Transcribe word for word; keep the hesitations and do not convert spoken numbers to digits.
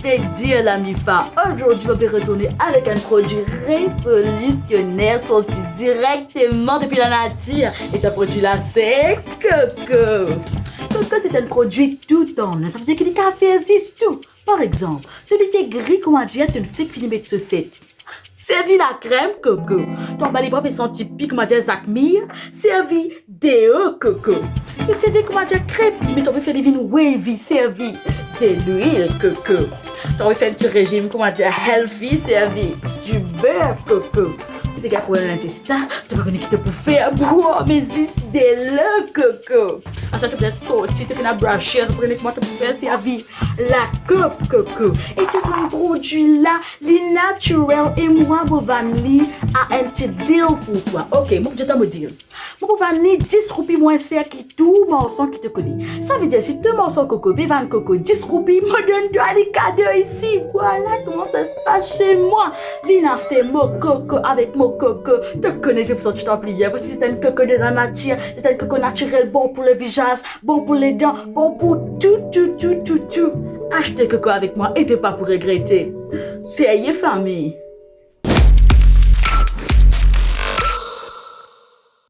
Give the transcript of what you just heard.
Pe dir la Mifa, ozordi mo pe retourne avek enn prodwi revolisioner sorti direkteman depi lanatir. E sa prodwi la se koko. Koko se enn prodwi tou tann, sa vedir ki li kapav fer zis tou. Par exanp, si to gri, koumadir, to fek fini met soset, servi lakrem koko. To anba lebra pe santi pi, koumadir, zakmir, servi deo koko. Li servi koumadir krem, me to anvi fer li vinn wavy, servi delwil koko. To anvi fer enn ti rezim, koumadir, healthy, servi diber koko. To pe gagn problem lintestin, to pa kone ki to pou fer, bwar me zis delo koko. Apre sa to bizin sorti, to finn al brase, to pa kone kouma to pou fer, servi lakok koko. E tou sa bann prodwi la, li natirel e mwa mo vann li a enn ti deal pou twa. Ok, mo pou dir twa mo deal. Mo pou vann li dis roupi mwin ser ki tou marsan ki to kone. Sa vedir si tou marsan koko pe vann koko dis roupi, mo donn twa li kado isi. Vwala kouma sa se pas se mwa. Vinn aste mo koko avek mo koko. To kone to pou santi twa pli bien, parski se enn koko de lanatir, se enn koko natirel, bon pou levizaz, bon pou ledan, bon pou tou, tou, tou, tou, tou. Aste koko avek mwa e to pa pou regrete. Serye fami.